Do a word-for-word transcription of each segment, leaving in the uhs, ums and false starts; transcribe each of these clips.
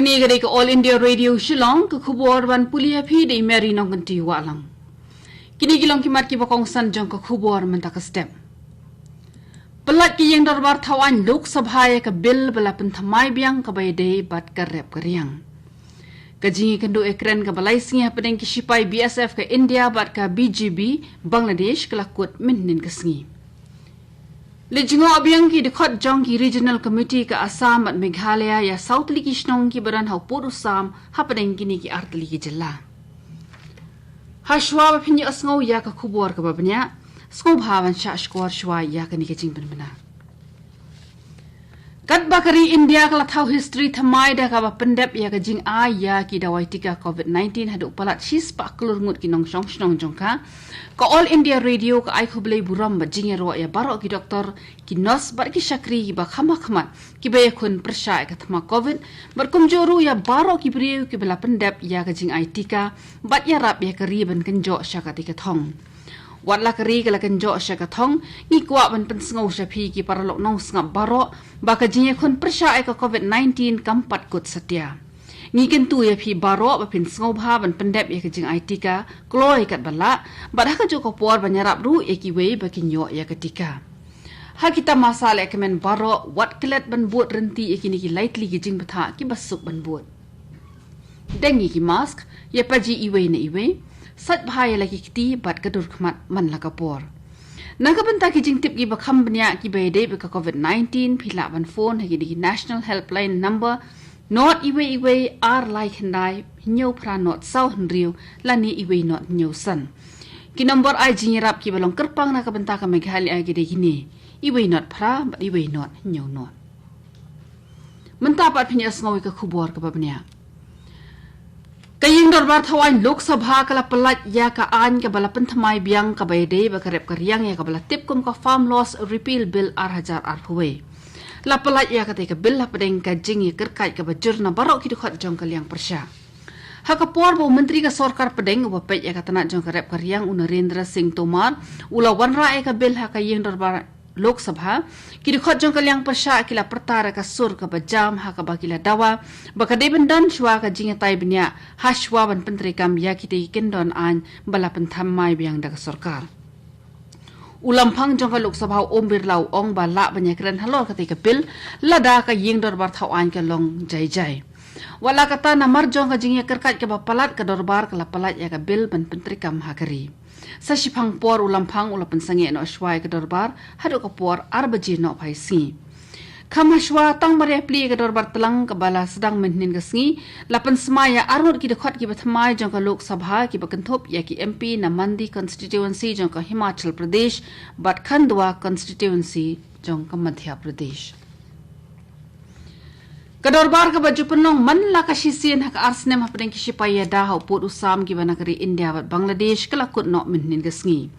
Kane ka dei ka All India Radio Shillong, ka khubor ban pule ïa phi da i Mary Nongkynti Wahlang. Kine ki long ki mat kiba kongsan jong ka khubor mynta ka step. Pynlait ka ïing dorbar thaw aiñ Lok Sabha ïa ka bill ba la pynthymmai biang kaba ïadei bad ka rep ka riang. Ka jingïakynduh ïakren kaba lai sngi hapdeng ki shipai B S F ka India bad ka B G B Bangladesh ka la kut mynhynnin ka sngi. Leit jngoh biang ki dkhot jong ki Regional Committee ka Assam bad Meghalaya ïa saw tylli ki shnong kiba don ha u pud u sam hapdeng kine ki ar tylli ki jylla. Hashwa ba phin ïohsngew ïa ka khubor kaba bniah, sngewbha ban shah shkor shwa ïa kane ka jingbynbna. Katba ka ri India ka la thaw history thymmai da kaba pyndep ïa ka jingai ïa ki dawai tika COVID nineteen haduh palat shispah klur ngut ki nongshong shnong jong ka, ka All India Radio ka ai khublei burom bad jingïaroh ïa baroh ki doktor, ki nurse bad ki shakri kiba kham ha khmat kiba ïakhun pyrshah ïa ka thma COVID, bad kumjuh ruh ïa baroh ki briew kiba la pyndep ïa ka jingai tika bad ïarap ïa ka ri ban kynjoh sha katei ka thong. Wat la ka ri ka la kynjoh sha ka thong, ngi kwah ban pynsngew sha phi ki paralok nongsngap baroh ba ka jingïakhun pyrshah ïa ka COVID nineteen kam pat kut satia. Ngi kyntu ïa phi baroh ba phin sngewbha ban pyndep ïa ka jingai tika kloi katba lah, bad ha kajuh ka por ban ïarap ruh ïa kiwei ba kin ïoh ïa ka tika. Ha ki tamasa lehkmen baroh, wat klet ban bud rynti ïa kine ki lai tylli ki jingbthah kiba suk ban bud. Deng ïa ki mask, ïa paji iwei na iwei, sait bha ïa la ki kti bad ka dur khmat man la ka por. Na ka bynta ki jingtip kiba kham bniah kiba ïadei bad ka COVID nineteen, phi lah ban phone ha kine ki National Helpline number, not iwei iwei ar lai khyndai hynñiew phra not saw hynriew lane iwei not hynñiew san. Ki nombor ai jingïarap kiba long kyrpang na ka bynta ka Meghalaya ki dei kine, iwei not phra bad iwei not hynñiew not. Mynta pat phin ïohsngew ïa ka khubor kaba bniah. Ka ïing dorbar thaw aiñ Lok Sabha ka la pynlait ïa ka aiñ kaba la pynthymmai biang kaba ïadei bad ka rep ka riang ïa kaba la tip kum ka Farm Laws Repeal Bill ar hajar arphew wei. La pynlait ïa katei ka bill hapdeng ka jingïakyrkait kaba jur na baroh ki dkhot jong ka liang pyrshah. Ha ka por ba u Myntri ka Sorkar Pdeng uba peit ïa ka tnat jong ka rep ka riang u Narendra Singh Tomar u la wanrah ïa ka bill ha ka ïing dorbar Lok Sabha, ki dkhot jong ka liang pyrshah ki la pyrta da ka sur kaba jam ha kaba ki la dawa ba ka dei ban don shuwa ka jingïatai bniah hashwa ban pyntreikam ïa kitei ki kyndon aiñ ba la pynthymmai biang da ka sorkar. U lamphang jong ka Lok Sabha u Om Birla u ong ba lah ban ïakren halor katei ka bill lada ka ïing dorbar thaw aiñ ka long jai jai. Wat la katta, namar jong ka jingïakyrkait kaba palat, ka dorbar ka la pynlait ïa ka bill ban pyntreikam ha ka ri. Sa shiphang por u lamphang u la pynsangeh noh shuwa ïa ka dorbar haduh ka por ar baje nohphai sngi. Kham hashwa, tang mar ïaplie ïa ka dorbar tlang kaba la sdang mynhynnin ka sngi, la pynsmai ïa arngut ki dkhot kiba thymmai jong ka Lok Sabha kiba kynthup ïa ki M P na Mandi constituency jong ka Himachal Pradesh bad Khandwa constituency jong ka Madhya Pradesh. Ka dorbar kaba ju pynlong man la ka shisien ha ka ar snem hapdeng ki shipai ïada ha u pud u sam kiba na ka ri India bad Bangladesh ka la kut noh mynhynnin ka sngi.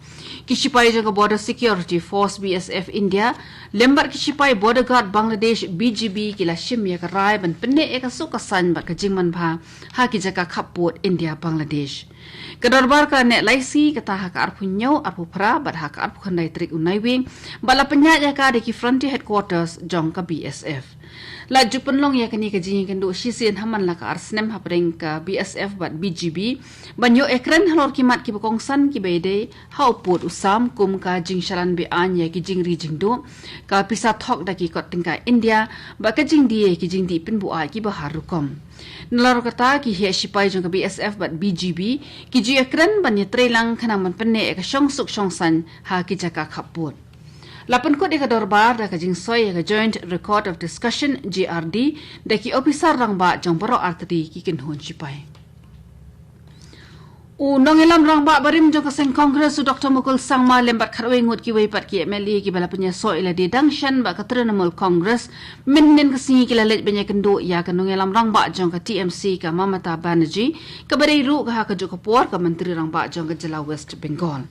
Ki shipai jong ka Border Security Force, B S F India, lem bad ki shipai Border Guard Bangladesh, B G B, ki la shim ïa ka rai ban pynneh ïa ka suk ka saiñ bad ka jingmanbha ha ki jaka khappud India Bangladesh. Ka dorbar ka la neh lai sngi, kata ha ka arphew hynñiew, arphew phra bad ha ka arphew khyndai tarik u Naiwieng, bad la pynïaid ïa ka da ki Frontier Headquarters jong ka B S F. La ju pynlong ïa kane ka jingïakynduh shisien ha man la ka ar snem hapdeng ka B S F bad B G B ban ïoh ïakren halor ki mat kiba kongsan kiba ïadei ha u pud u sam, kum ka jingshalan be-aiñ ïa ki jingri jingduh, ka pisa thok da ki kot tyngka India, bad ka jingdie ïa ki jingdih pynbuaid kiba har rukom. Nalor kata, ki heh shipai jong ka B S F bad B G B ki ju ïakren ban ïatreilang khnang ban pynneh ïa ka shongsuk shongsaiñ ha ki jaka khappud. La pynkut ïa ka dorbar da ka jingsoi ïa ka Joint Record of Discussion, J R D, da ki ophisar rangbah jong baroh artylli ki kynhun shipai. U nongïalam rangbah barim jong ka seng Congress u Doctor Mukul Sangma lem bad khatwei ngut kiwei pat ki M L A kiba la pynïasoh ïalade dang shen bad ka Trinamool Congress mynhynnin ka sngi ki la leit ban ïakynduh ïa ka nongïalam rangbah jong ka T M C ka Mamata Banerjee, kaba dei ruh ka ha kajuh ka por ka Myntri Rangbah jong ka jylla West Bengal.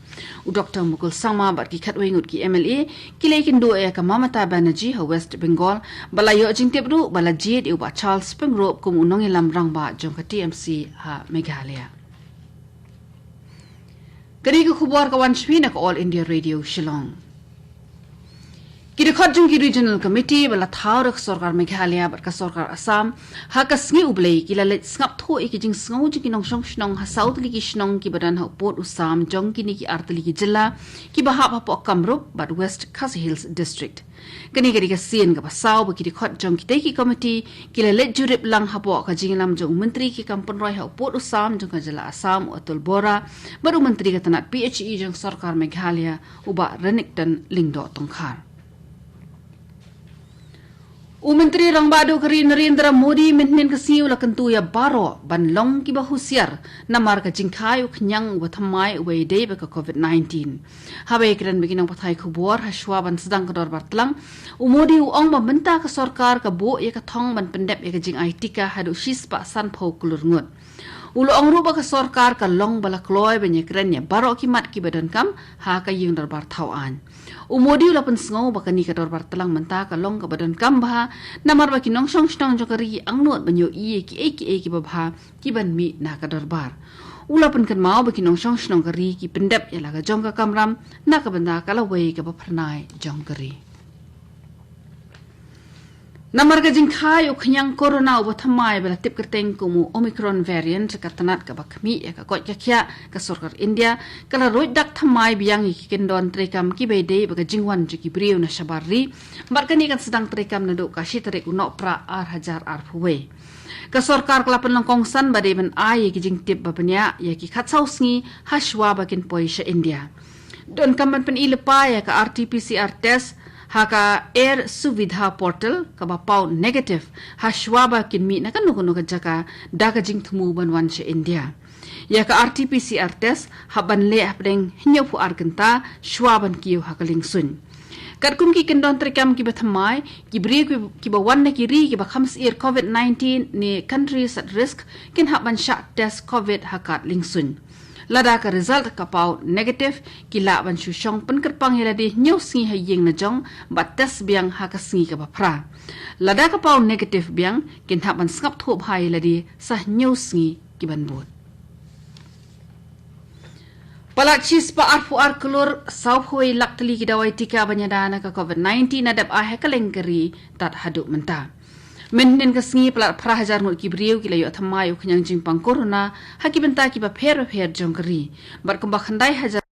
U Doctor Mukul Sangma bad ki khatwei ngut ki M L A ki la ïakynduh ïa ka Mamata Banerjee ha West Bengal, bad la ïoh jingtip ruh ba la jied ïa u Bah Charles Pyngrope kum u nongïalam rangbah jong ka T M C ha Meghalaya. Kane ka khubor ka wan sha phi na ka All India Radio Shillong. Ki dkhot jong ki Regional Committee ba la thaw da ka sorkar Meghalaya bad ka sorkar Assam ha ka sngi U Blei ki la leit sngap thuh ïa ki jingsngew jong ki nongshong shnong ha saw tylli ki shnong kiba don ha u pud u sam jong kine ki ar tylli ki jylla kiba hap hapoh Kamrup bad West Khasi Hills District. Kane ka dei ka sien kaba saw ba ki dkhot jong kitei ki committee ki la leit jurip lang hapoh ka jingïalam jong u Myntri ki kam pynroi ha u pud u sam jong ka jylla Assam u Atul Bora bad u Myntri ka tnat P H E jong sorkar Meghalaya u Bah Renikton Lyngdoh Tongkhar. U Myntri Rangbah Duh ka ri Narendra Modi mynhynnin ka sngi u la kyntu ïa baroh ban long kiba husiar namar ka jingkhia u khñiang uba thymmai uba ïadei bad ka COVID nineteen. Haba ïakren bad ki nongpathai khubor ha shuwa ban sdang ka dorbar tlang, u Modi u ong ba mynta ka sorkar ka buh ïa ka thong ban pyndep ïa ka jingai tika haduh shispah sanphew klur ngut. U la ong ruh ba ka sorkar ka long ba la kloi ban ïakren ïa baroh ki mat kiba donkam ha ka ïing dorbar thaw aiñ. U Modi u la pynsngew ba kane ka dorbar tlang mynta ka long kaba donkam bha namar ba ki nongshong shnong jong ka ri ki angnud ban ïohi ïa kiei kiei kiba bha kiban mih na ka dorbar. U la pynkynmaw ba ki nongshong shnong ka ri ki pyndep ïa la ka jong ka kamram na ka bynta ka lawei kaba phyrnai jong ka ri. Namar ka jingkhia u khñiang corona uba thymmai ba la tip kyrteng kum u Omicron variant, ka tnat kaba khmih ïa ka koit ka khiah, ka sorkar India ka la ruid dak thymmai biang ïa ki kyndon treikam kiba ïadei bad ka jingwan jong ki briew na shabar ri. Bad kane kan sdang treikam naduh ka shi tarik u Nohprah ar hajar arphew wei. Ka sorkar ka la pynlong kongsan ba dei ban ai ïa ki jingtip ba bniah ïa ki khatsaw sngi ha shuwa ba kin poi sha India. Donkam ban pyni lypa ïa ka R T P C R test ha ka Air Suvidha portal kaba paw negative ha shuwa ba kin mih na kano kano ka jaka da ka jingthmu ban wan sha India. Ïa ka R T P C R test hap ban leh hapdeng hynñiewphew ar kynta shuwa ban kiew ha ka liengsuiñ. Katkum ki kyndon treikam kiba thymmai, ki briew ki, kiba wan na ki ri kiba kham syier COVID nineteen ne countries at risk kin hap ban shah test COVID ha kad liengsuiñ. Lada ka result ka paw negative, ki lah ban shu shong pynkyrpang ïa lade hynñiew sngi ha ïing na jong bad test biang ha ka sngi kaba phra. Lada ka paw negative biang, kin hap ban sngap thuh bha ïa lade sa hynñiew sngi kiban bud. Palat shispah arphew ar klur sawphew lak tylli ki dawai tika ban ïada na ka COVID nineteen la dep ai ha kylleng ka ri tad haduh mynta. Mynhynnin ka sngi palat phra hajar ngut ki briew ki la ïoh thymmai u khñiang jingpang corona ha ki bynta kiba pher bapher jong ka ri. Bad kumba khyndai hajar